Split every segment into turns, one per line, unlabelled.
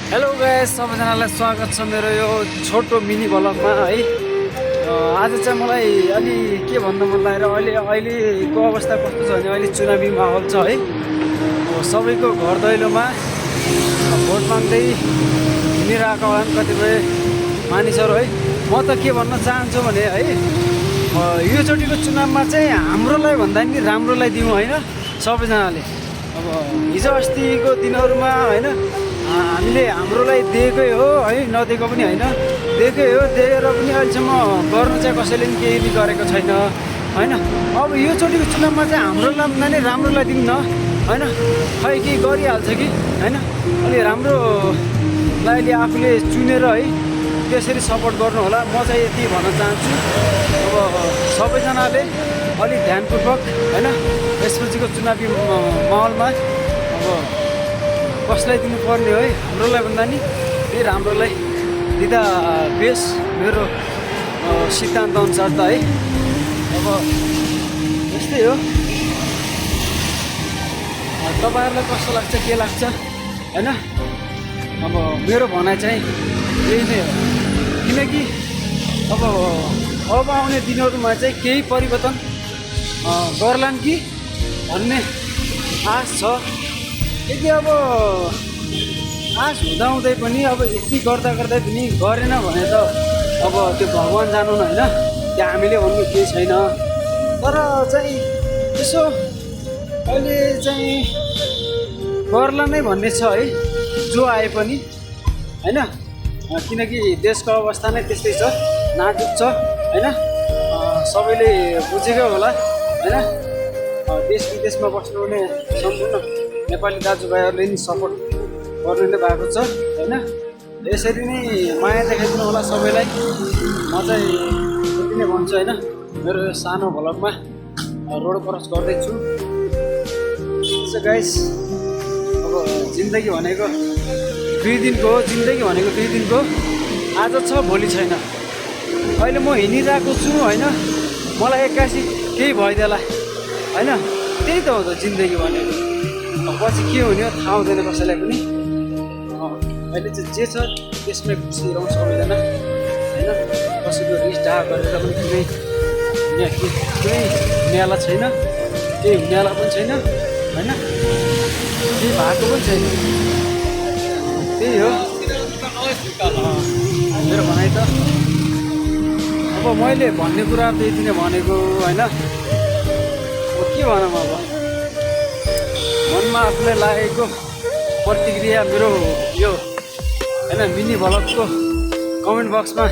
Hello guys, सबैजनालाई स्वागत छ मेरो यो छोटो मिनी ब्लगमा है। आज चाहिँ मलाई अलि के भन्न मन लागेर अहिलेको अवस्था कस्तो छ भने अहिले चुनावी माहौल छ है। सबैको घर दैलोमा भोट माग्दै हिँडिरहेको होला कतिपय मानिसहरू है। म त के भन्न चाहन्छु भने है, योचोटिको चुनावमा चाहिँ हाम्रोलाई भन्दा नि राम्रोलाई दिउँ होइन सबैजनाले। अब हिजो अस्तिको दिनहरूमा होइन हामीले हाम्रोलाई दिएकै हो है, नदिएको पनि होइन, दिएकै हो, दिएर पनि अहिलेसम्म गर्नु चाहिँ कसैले पनि केही गरेको छैन होइन। अब योचोटिको चुनावमा चाहिँ हाम्रोलाई भन्दा नि राम्रोलाई दिउँ न होइन, खै केही गरिहाल्छ कि होइन। अलि राम्रोलाई अलि आफूले चुनेर है त्यसरी सपोर्ट गर्नु होला। म चाहिँ यति भन्न चाहन्छु। अब सबैजनाले अलिक ध्यानपूर्वक होइन यसपछिको चुनावी माहौलमा अब कसलाई दिनुपर्ने है, हाम्रोलाई भन्दा नि त्यही राम्रोलाई दिँदा बेस मेरो सिद्धान्त अनुसार त है। अब यस्तै हो, तपाईँहरूलाई कस्तो लाग्छ के लाग्छ होइन। अब मेरो भनाइ चाहिँ यही नै हो, किनकि अब आउने दिनहरूमा चाहिँ केही परिवर्तन गर्लान् कि भन्ने आश छ। यदि अब आश हुँदाहुँदै पनि अब यति गर्दा पनि गरेन भने त अब त्यो भगवान् जानु न होइन, त्यो हामीले भन्नु केही छैन। तर चाहिँ यसो अहिले चाहिँ गर्ला नै भन्ने छ है, जो आए पनि होइन। किनकि देशको अवस्था नै त्यस्तै छ, नाजुक छ होइन। सबैले बुझेकै होला होइन। देश विदेशमा बस्नुहुने सम्पूर्ण नेपाली दाजुभाइहरूले नि सपोर्ट गर्नु नै भएको छ होइन। यसरी नै माया देखाइदिनु होला सबैलाई। म चाहिँ यति नै भन्छु होइन। मेरो यो सानो भ्लगमा रोड क्रस गर्दैछु। सो गाइस, अब जिन्दगी भनेको 2 दिनको हो, जिन्दगी भनेको 2 दिनको, आज छ भोलि छैन। अहिले म हिँडिरहेको छु होइन, मलाई 81 केही भइदिएला होइन। त्यही त हो त जिन्दगी भनेको। पछि के हुने हो थाहा हुँदैन कसैलाई पनि। अहिले चाहिँ जे छ त्यसमै खुसी रहौँ सबैजना होइन। कसैको रिस डाहा गरेर पनि कुनै हुनेवाला छैन, केही हुनेवाला पनि छैन होइन, केही भएको पनि छैन। त्यही हो मेरो भनाइ त। अब मैले भन्ने कुरा त्यति नै भनेको होइन। अब के भनौँ, अब मनमा आफूलाई लागेको प्रतिक्रिया मेरो यो होइन मिनी भ्लगको कमेन्ट बक्समा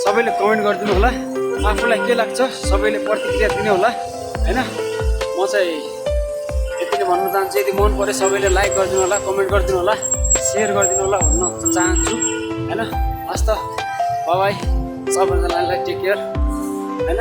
सबैले कमेन्ट गरिदिनु होला। आफूलाई के लाग्छ सबैले प्रतिक्रिया दिनु होला होइन। म चाहिँ यति नै भन्न चाहन्छु। यदि मन पऱ्यो सबैले लाइक गरिदिनु होला, कमेन्ट गरिदिनु होला, सेयर गरिदिनु होला भन्न चाहन्छु होइन। हस् त, बाई बाई, सबैजनालाई टेक केयर होइन।